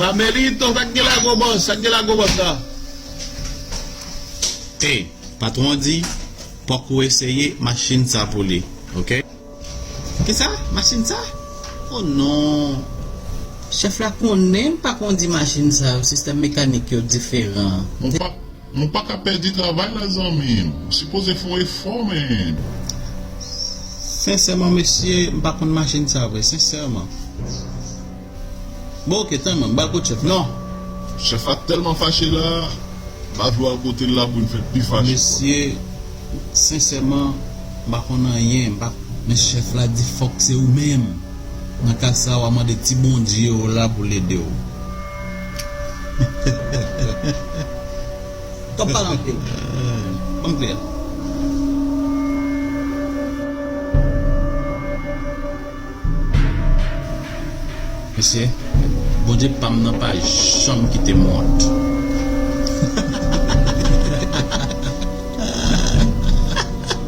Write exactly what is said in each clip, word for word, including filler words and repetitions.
Ramelito, sa k gen la, gwo bòs? Sa k gen la, gwo bòs la? Ey, patwon an di, pòk ou eseye machin sa pou li, oke? Kisa? Machin sa? Oh non! Chèf la konnen m pa kondi machin sa yo, sistèm mekanik yo diferan. Mon pa, mon pa ka pèdi travay la, zanmi m. Ou sipoze fè yon efò, men. Sensèman, mesye, m pa konn machin sa vre, sensèman. Bon, oke, tann mwen, m ba l kout chèf la. Non. Chèf la tèlman fache la, m pa vle w al kote l la pou n fè l pi fache. Mesye, sensèman, m pa konn anyen, m pa, men chèf la di fòk se ou menm. Nan ka sa, w a mande ti Bondye w la pou l ede w. Twòp pale anpil. Ban m kle a. Mesye, Bondye pa m nan pa janm kite m wont.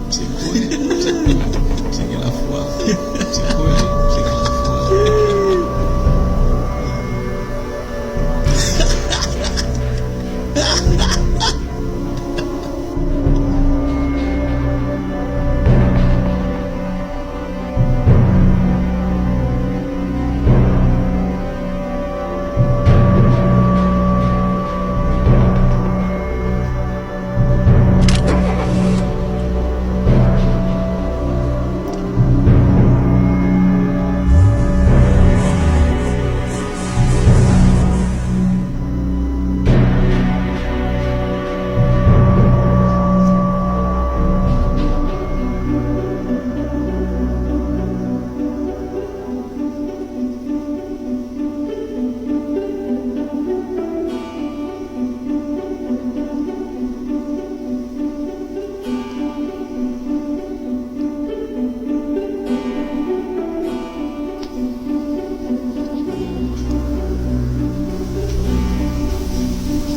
Misye kwè, misye gen lafwa. Misye kwè, misye gen lafwa.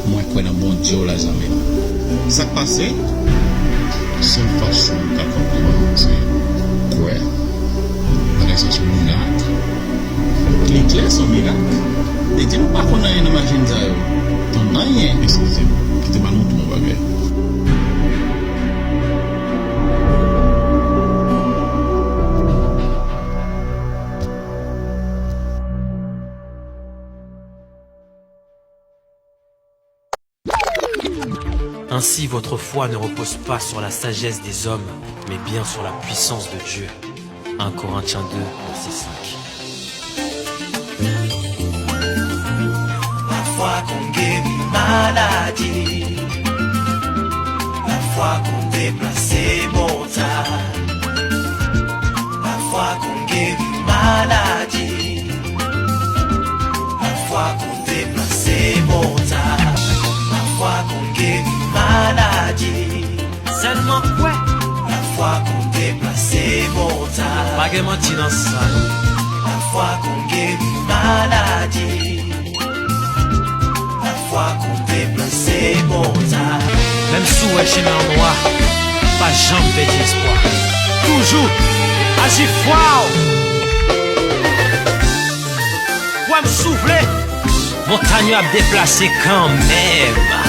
Mwen kwè nan Bondye w la, zanmi m. Sa k pase? Sèl fason m ka konprann se kwè. Bagay sa se yon mirak. Li klè se yon mirak. Li di nou pa konn anyen nan machin sa yo. Konn anyen. Eskize m, kite m anonse yon bagay. Ainsi, votre foi ne repose pas sur la sagesse des hommes, mais bien sur la puissance de Dieu. Un Corinthiens deux, verset cinq. Lafwa konn geri maladi. Lafwa konn deplase montay. Lafwa konn geri maladi. Lafwa konn deplase montay. Lafwa konn geri maladi. Sèlman kwè. Lafwa konn deplase montay. Pa gen manti nan sa, non. Lafwa konn geri maladi. Lafwa konn deplase montay. Menm si w wè chimen an nwa, pa janm pèdi espwa. Toujou aji fwa w. Kwè m si w vle, montay yo ap deplase kanmenm.